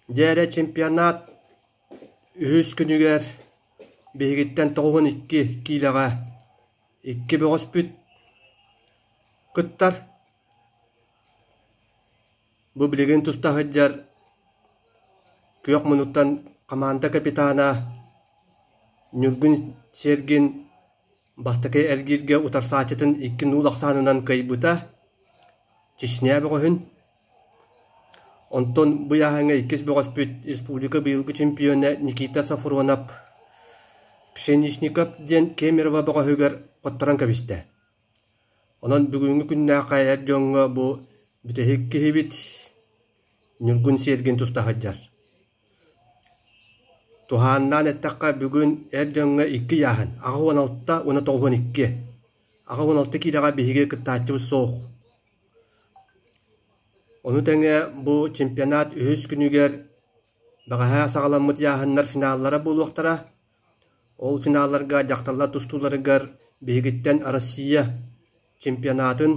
Дьэ эрэ чемпионат үһүс күнүгэр биһигиттэн 92 киилэҕэ икки бөҕөспүт кыттар. Бу билигин туста сылдьар күөх муннуктан хамаанда капитана Ньургун Сергин бастакы эргииргэ утарсааччытын икки нуул ахсаанынан кыайбыта Чечня бөҕөһүн. Онтон бу ыйааһыҥҥа иккис бөҕөспүт республика быйылгы чемпиона Никита Сафронов Пшеничников диэн Кемерово бөҕөһүгэр хотторон кэбистэ. Онон бүгүҥҥү күннээххэ эр дьоҥҥо бу бүтэһик киһибит Ньургун Сергин туста сылдьар. Туһааннаан эттэххэ, бүгүн эр дьоҥҥо икки ыйааһын, 86 уонна 92. 86 киилэҕэ биһиги кыттааччыбыт суох. Ону тэҥэ бу чемпионат үһүс күнүгэр бэҕэһээ саҕаламмыт ыйааһыннар финаллара буолуохтара. Ол финалларга дьахталлар тустууларыгар биһигиттэн Россия чемпионатын,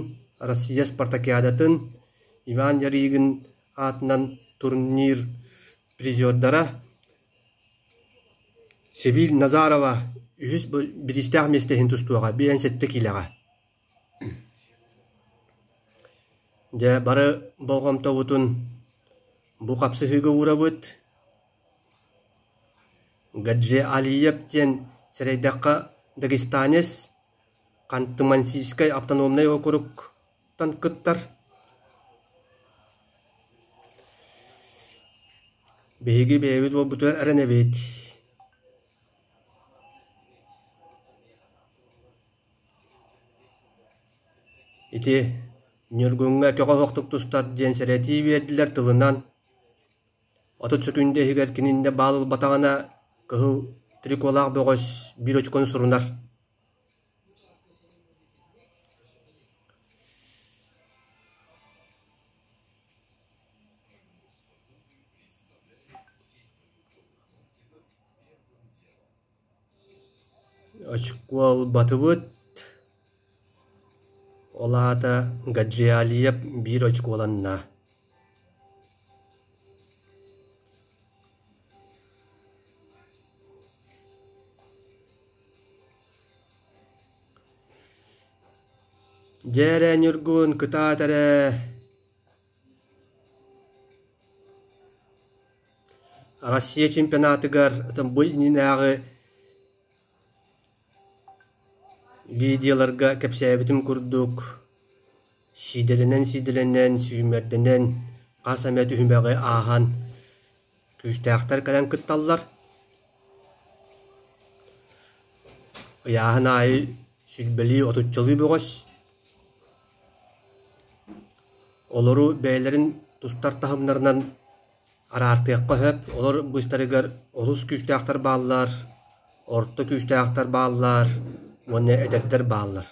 Россия спартакиадатын, Иван Ярыгин аатынан турнир призердара Севиль Назарова үһүс бириистээх миэстэ иһин тустуоҕа 57 киилэҕэ. Дьэ, бары болҕомтобутун бу хапсыһыыга уурабыт. Гаджи Алиев диэн сэрэйдэххэ дагестанец Ханты-Мансийскай автономнай уокуруктан кыттар. Биһиги бэйэбит уолбутугар эрэнэбит. Ити Ньургуҥҥа көҕө оһохтук тустар диэн сэрэтии биэрдилэр тылынан. 30 сөкүүндэ иһигэр кининнэ баал ылбатаҕына, кыһыл триколаах бөҕөс биир очкону сурунар. Очко ылбатыбыт, ол аата Гаджиалиев биир очколанна. Дьэ эрэ Ньургун, кытаат эрэ Россия чемпионатыгар бу иннинээҕи видеоларга кэпсээбитим курдук сиидэлэнэн-сиидэлэнэн, сүүмэрдэнэн хас эмэ түһүмэҕи ааһан күүстээхтэр кэлэн кытталлар. Ыйааһын аайы сүүрбэлии, отуччалыы бөҕөс. Олору бэйэлэрин тустар таһымнарынан араартыахха сөп. Олор быыстарыгар олус күүстээхтэр бааллар, орто күүстээхтэр бааллар уонна эдэрдэр бааллар.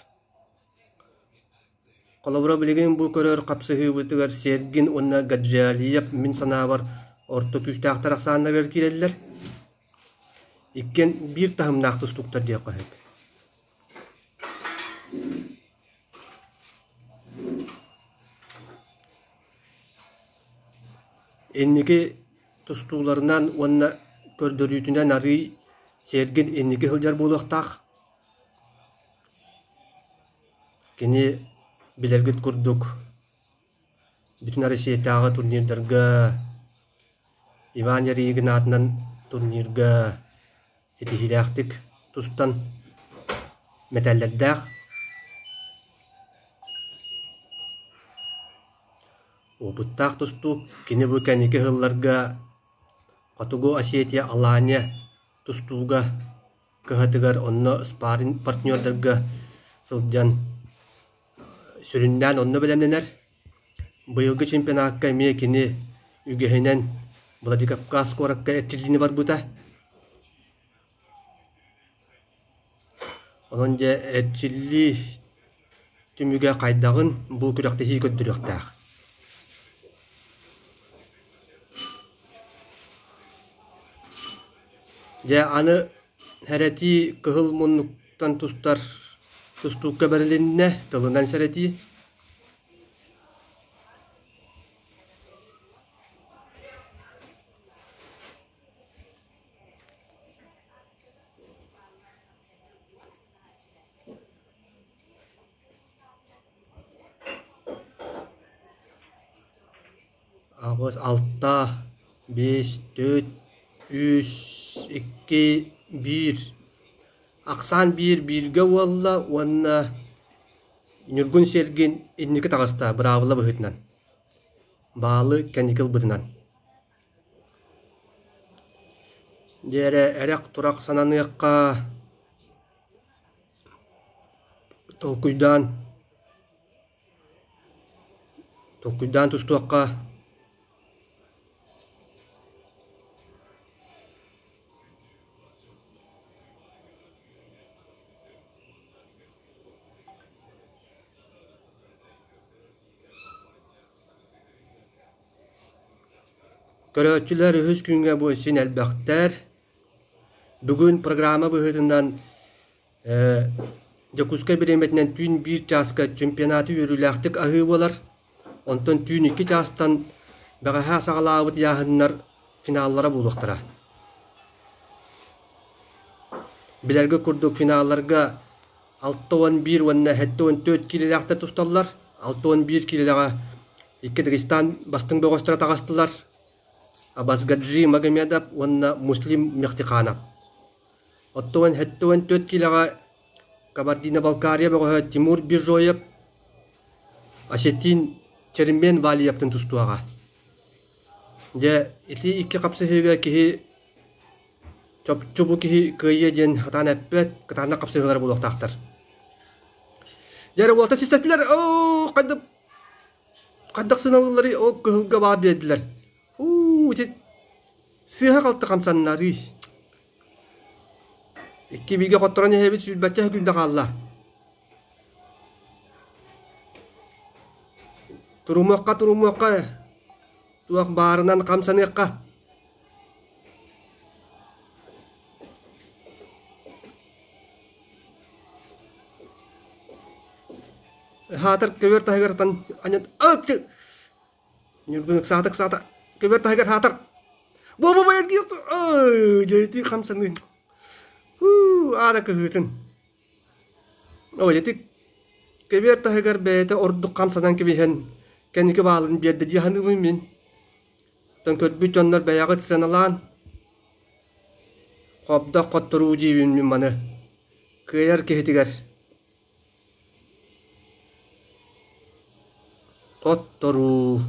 Холобура, билигин бу көрөр хапсыһыыбытыгар Сергин уонна Гаджиалиев мин санаабар орто күүстээхтэр ахсааннарыгар киирэллэр. Иккиэн биир таһымнаах тустууктар диэххэ сөп. Инники тустууларынан уонна көрдөрүүтүнэн арыый Сергин инники сылдьар буолуохтаах. Кини билэргит курдук бүтүн Россиятааҕы турнирдарга Иван Ярыгин аатынан турнирга ситиһиилээхтик тустан мэтээллэрдээх. Уопуттаах тустуук кини бу кэнники сылларга Хотугу Осетия Алания тустууга кыһатыгар онно спарринг партнердарга сылдьан сүрүннээн онно бэлэмнэнэр. Быйылгы чемпионакка эмиэ кини үгэһинэн Владикавказ куоракка эрчиллиини барбыта. Онон дьэ эрчиллии түмүгэ хайдаҕын бу күрэхтэһии көрдөрүөхтээх. Дьэ аны сэрэтии кыһыл муннуктан тустар тустуукка бэрилиннэ, тылынан сэрэтии. Аҕыс, алта, биэс, түөрт, үс, икки, биир. Ахсаан биир бииргэ уолла уонна Ньургун Сергин инники таҕыста быраабыла быһыытынан. Баалы кэнники ылбытынан. Дьэ эрэ эрэх-турах сананыахха, толкуйдаан Толкуйдаан тустуохха Көрөөччүлэр үһүс күҥҥэ бу син элбэхтэр. Бүгүн программа быһыытынан Дьокуускай бириэмэтинэн түүн биир чааска чемпионаты үөрүүлээхтик аһыы буолар. Онтон түүн икки чаастан бэҕэһээ саҕалаабыт ыйааһыннар финаллара буолуохтара. Билэргэ курдук финалларга 61 уонна 74 киилэлээхтэр тусталлар. 61 киилэлээҕэ икки Дагестан бастыҥ бөҕөстөрө таҕыстылар. Абасгаджи Магомедов уонна Муслим Мехтиханов. Оттон 74 киилэҕэ Кабардино-Балкария бөҕөһө Тимур Бижоев осетин Чермен Валиевтын тустуоҕа. Дьэ, ити икки хапсыһыыга киһи чопчу бу киһи кыайыа диэн сатаан эппэт, кытаанах хапсыһыылар буолуохтаахтар. Дьэ эрэ уолаттар систэтилэр, оо, хайдах хайдах сыаналыылларый, ол кыһылга баар биэрдилэр. Уу, ити сыыһа-халты хамсаннарыы. Икки бииргэ хотторон иһэбит сүүрбэччэ сөкүүндэ хаалла. Турумуохха, турумуохха, туох баарынан хамсаныахха. Хаатар көбүөр таһыгар тан анньан Ньургун ыксаата ыксаата көбүөр таһыгар хаатар. Бу бу бу эргийэ ой дьэ хамсаныы. Хуу аада кыһыытын. Ой ити көбүөр таһыгар бэйэтэ ордук хамсанан кэбиһэн кэнники баалын биэрдэ дии саныыбын мин. Оттон көрбүт дьоннор бэйэҕит сыаналаан хобдох хотторуу диибин мин маны. Кыайар киһитигэр Хотторуу.